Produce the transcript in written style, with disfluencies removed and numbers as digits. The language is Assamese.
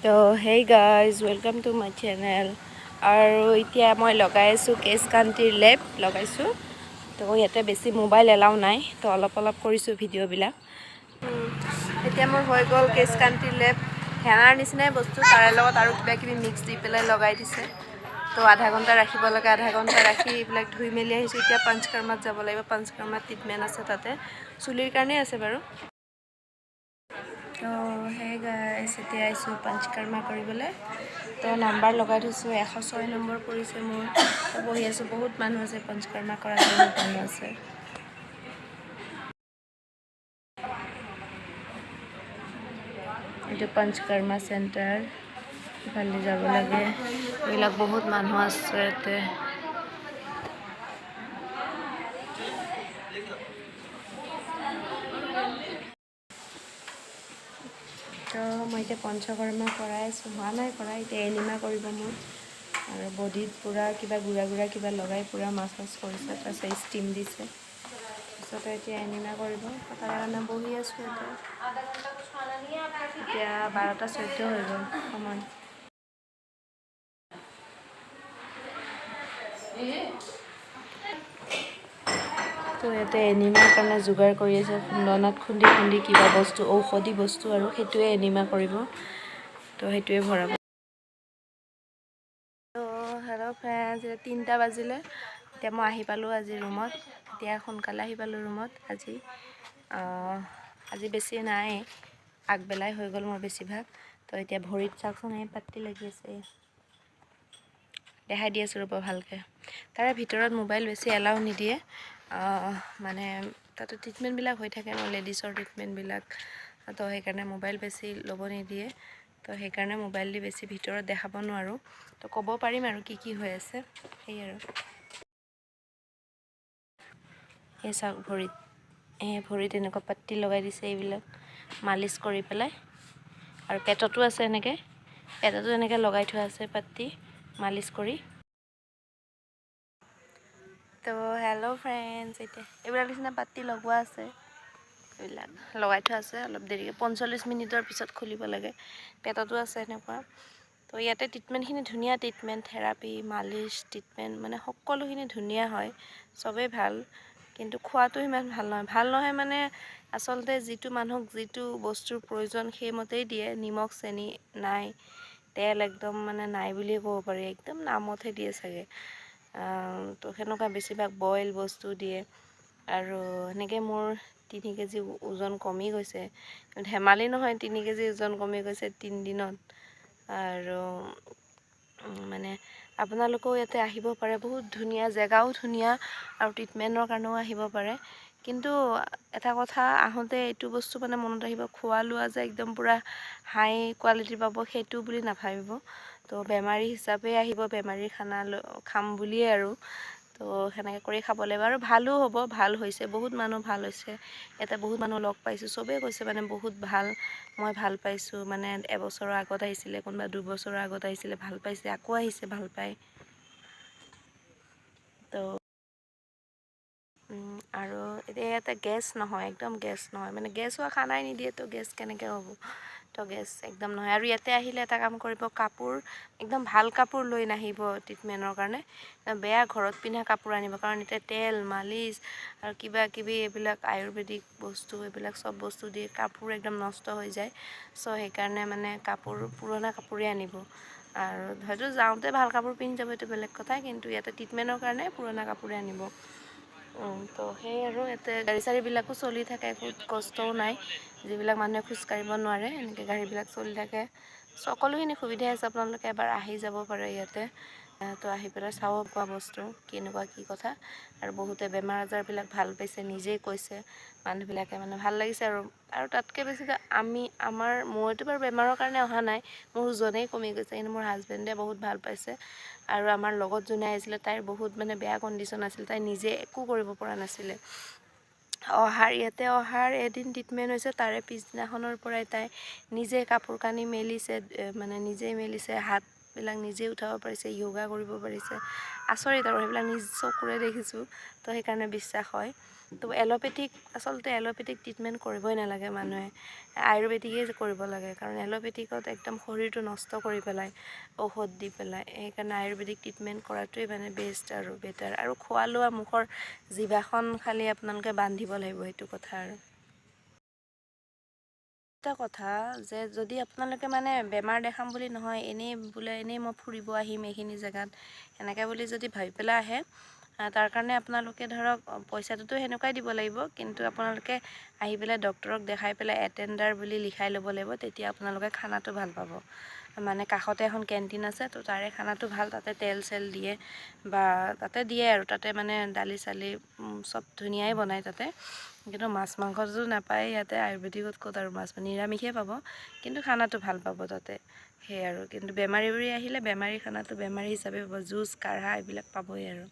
তো hey guys, welcome to my channel. আৰু এতিয়া মই লগাই আছোঁ কেশ কান্তিৰ লেপ লগাইছোঁ। তো ইয়াতে বেছি মোবাইল এলাউ নাই, তো অলপ অলপ কৰিছোঁ ভিডিঅ'বিলাক। এতিয়া মোৰ হৈ গ'ল কেশ কান্তিৰ লেপ। হেনাৰ নিচিনাই বস্তু, তাৰে লগত আৰু কিবা কিবি মিক্স দি পেলাই লগাই দিছে। তো আধা ঘণ্টা ৰাখিব লাগে, আধা ঘণ্টা ৰাখি এইবিলাক ধুই মেলি আহিছোঁ। এতিয়া পঞ্চকৰ্মাত যাব লাগিব, পঞ্চকৰ্মাত ট্ৰিটমেণ্ট আছে, তাতে চুলিৰ কাৰণেই আছে বাৰু। তো সেই গাইছ, এতিয়া আহিছোঁ পঞ্চকৰ্মা কৰিবলৈ। তো নাম্বাৰ লগাই থৈছোঁ, 106 নম্বৰ পৰিছে মোৰ। তো বহি আছোঁ, বহুত মানুহ আছে পঞ্চকৰ্মা কৰা, বহুত মানুহ আছে। এইটো পঞ্চকৰ্মা চেণ্টাৰ, ইফালে যাব লাগে। এইবিলাক বহুত মানুহ আছে ইয়াতে। তো মই এতিয়া পঞ্চকৰ্মা কৰাই আছোঁ, হোৱা নাই কৰা, এতিয়া এনিমা কৰিব মোৰ। আৰু বডিত পূৰা কিবা গুড়া গুড়া কিবা লগাই পূৰা মাছাজ কৰিছে, তাৰপিছত ষ্টিম দিছে, তাৰপিছতে এতিয়া এনিমা কৰিব। তাৰ কাৰণে বহি আছোঁ এতিয়া। এতিয়া 12:14 হৈ গ'ল সময়। তো ইয়াতে এনিমাৰ কাৰণে যোগাৰ কৰি আছে, খুন্দনাত খুন্দি খুন্দি কিবা বস্তু, ঔষধি বস্তু আৰু সেইটোৱে এনিমা কৰিব, তো সেইটোৱে ভৰাব। তো হেল্ল' ফ্ৰেণ্ডছ, এতিয়া 3টা বাজিলে। এতিয়া মই আহি পালোঁ আজি ৰুমত, এতিয়া সোনকালে আহি পালোঁ ৰুমত। আজি আজি বেছি নাই, আগবেলাই হৈ গ'ল মোৰ বেছিভাগ। তো এতিয়া ভৰিত চাওকচোন, এই পাত্তি লাগি আছে, দেখাই দি আছোঁ ৰ'ব ভালকৈ। তাৰে ভিতৰত মোবাইল বেছি এলাউ নিদিয়ে, মানে তাতে ট্ৰিটমেণ্টবিলাক হৈ থাকে ন, লেডিছৰ ট্ৰিটমেণ্টবিলাক, তো সেইকাৰণে মোবাইল বেছি ল'ব নিদিয়ে। তো সেইকাৰণে মোবাইল দি বেছি ভিতৰত দেখাব নোৱাৰোঁ, তো ক'ব পাৰিম আৰু কি কি হৈ আছে সেই আৰু। এই চাওক ভৰিত, এই ভৰিত এনেকুৱা পাত্তি লগাই দিছে, এইবিলাক মালিচ কৰি পেলাই। আৰু পেটতো আছে এনেকৈ, পেটতো এনেকৈ লগাই থোৱা আছে পাত্তি মালিচ কৰি। তো হেল্ল' ফ্ৰেণ্ডছ, এতিয়া এইবিলাক নিচিনা পাত্তি লগোৱা আছে, এইবিলাক লগাই থোৱা আছে। অলপ দেৰিকৈ 45 মিনিটৰ পিছত খুলিব লাগে। পেটতো আছে এনেকুৱা। তো ইয়াতে ট্ৰিটমেণ্টখিনি ধুনীয়া ট্ৰিটমেণ্ট, থেৰাপি, মালিচ, ট্ৰিটমেণ্ট, মানে সকলোখিনি ধুনীয়া হয়, চবেই ভাল। কিন্তু খোৱাটো সিমান ভাল নহয়, ভাল নহয় মানে আচলতে যিটো মানুহক যিটো বস্তুৰ প্ৰয়োজন সেইমতেই দিয়ে। নিমখ চেনি নাই, তেল একদম মানে নাই বুলিয়ে ক'ব পাৰি, একদম নামতহে দিয়ে চাগে। তো সেনেকুৱা বেছিভাগ বইল বস্তু দিয়ে। আৰু সেনেকৈ মোৰ 3 কেজি ওজন কমি গৈছে, ধেমালি নহয়, 3 কেজি ওজন কমি গৈছে 3 দিনত। আৰু মানে আপোনালোকেও ইয়াতে আহিব পাৰে, বহুত ধুনীয়া জেগাও ধুনীয়া আৰু ট্ৰিটমেণ্টৰ কাৰণেও আহিব পাৰে। কিন্তু এটা কথা, আহোঁতে এইটো বস্তু মানে মনত ৰাখিব, খোৱা লোৱা যে একদম পূৰা হাই কোৱালিটিৰ পাব সেইটো বুলি নাভাবিব। তো বেমাৰী হিচাপে আহিব, বেমাৰীৰ খানা খাম বুলিয়ে আৰু তো সেনেকৈ কৰি খাব লাগিব। আৰু ভালো হ'ব, ভাল হৈছে, বহুত মানুহ ভাল হৈছে। ইয়াতে বহুত মানুহ লগ পাইছোঁ, চবেই কৈছে মানে বহুত ভাল, মই ভাল পাইছোঁ। মানে এবছৰৰ আগত আহিছিলে, কোনোবা 2 বছৰৰ আগত আহিছিলে, ভাল পাইছে, আকৌ আহিছে ভাল পায়। তো আৰু এতিয়া ইয়াতে গেছ নহয়, একদম গেছ নহয়, মানে গেছ হোৱা খানাই নিদিয়ে, তো গেছ কেনেকৈ হ'ব, তো গেছ একদম নহয়। আৰু ইয়াতে আহিলে এটা কাম কৰিব, কাপোৰ একদম ভাল কাপোৰ লৈ নাহিব ট্ৰিটমেণ্টৰ কাৰণে, বেয়া ঘৰত পিন্ধা কাপোৰ আনিব। কাৰণ এতিয়া তেল মালিচ আৰু কিবা কিবি এইবিলাক আয়ুৰ্বেদিক বস্তু, এইবিলাক চব বস্তু দি কাপোৰ একদম নষ্ট হৈ যায়। চ' সেইকাৰণে মানে কাপোৰ পুৰণা কাপোৰেই আনিব। আৰু হয়তো যাওঁতে ভাল কাপোৰ পিন্ধি যাব, এইটো বেলেগ কথা, কিন্তু ইয়াতে ট্ৰিটমেণ্টৰ কাৰণে পুৰণা কাপোৰে আনিব। তো সেই আৰু ইয়াতে গাড়ী চাড়ীবিলাকো চলি থাকে, একো কষ্টও নাই। যিবিলাক মানুহে খোজকাঢ়িব নোৱাৰে, এনেকৈ গাড়ীবিলাক চলি থাকে, সকলোখিনি সুবিধাই আছে। আপোনালোকে এবাৰ আহি যাব পাৰে ইয়াতে। তো আহি পেলাই চাব পোৱা বস্তু কেনেকুৱা কি কথা। আৰু বহুতে বেমাৰ আজাৰবিলাক ভাল পাইছে, নিজেই কৈছে মানুহবিলাকে, মানে ভাল লাগিছে। আৰু আৰু তাতকৈ বেছিকৈ আমি আমাৰ মইতো বাৰু বেমাৰৰ কাৰণে অহা নাই, মোৰ ওজনেই কমি গৈছে, কিন্তু মোৰ হাজবেণ্ডে বহুত ভাল পাইছে। আৰু আমাৰ লগত যোনে আহিছিলে তাইৰ বহুত মানে বেয়া কণ্ডিশ্যন আছিল, তাই নিজে একো কৰিব পৰা নাছিলে। অহাৰ ইয়াতে অহাৰ এদিন ট্ৰিটমেণ্ট হৈছে, তাৰে পিছদিনাখনৰ পৰাই তাই নিজে কাপোৰ কানি মেলিছে, মানে নিজেই মেলিছে, হাতবিলাক নিজেই উঠাব পাৰিছে, য়োগা কৰিব পাৰিছে। আচৰিত আৰু সেইবিলাক নিজ চকুৰে দেখিছোঁ, তো সেইকাৰণে বিশ্বাস হয়। তো এল'পেথিক, আচলতে এল'পেথিক ট্ৰিটমেণ্ট কৰিবই নালাগে মানুহে, আয়ুৰ্বেদিকেই কৰিব লাগে। কাৰণ এল'পেথিকত একদম শৰীৰটো নষ্ট কৰি পেলায় ঔষধ দি পেলাই। সেইকাৰণে আয়ুৰ্বেদিক ট্ৰিটমেণ্ট কৰাটোৱেই মানে বেষ্ট আৰু বেটাৰ। আৰু খোৱা লোৱা মুখৰ জিভাখন খালি আপোনালোকে বান্ধিব লাগিব, সেইটো কথা। আৰু এটা কথা যে যদি আপোনালোকে মানে বেমাৰ দেখাম বুলি নহয়, এনেই বোলে এনেই মই ফুৰিব আহিম এইখিনি জেগাত, সেনেকৈ বুলি যদি ভাবি পেলাই আহে, তাৰ কাৰণে আপোনালোকে ধৰক পইচাটোতো সেনেকুৱাই দিব লাগিব, কিন্তু আপোনালোকে আহি পেলাই ডক্টৰক দেখাই পেলাই এটেণ্ডাৰ বুলি লিখাই ল'ব লাগিব। তেতিয়া আপোনালোকে খানাটো ভাল পাব। মানে কাষতে এখন কেণ্টিন আছে, তো তাৰে খানাটো ভাল। তাতে তেল চেল দিয়ে বা তাতে দিয়ে আৰু তাতে মানে দালি চালি চব ধুনীয়াই বনায় তাতে। কিন্তু মাছ মাংসটোতো নাপায় ইয়াতে আয়ুৰ্বেদিকত, ক'ত আৰু মাছ, নিৰামিষেই পাব, কিন্তু খানাটো ভাল পাব তাতে, সেয়াই আৰু। কিন্তু বেমাৰী বুলি আহিলে বেমাৰী খানাটো বেমাৰী হিচাপে পাব, জুচ কাঢ়া এইবিলাক পাবই আৰু।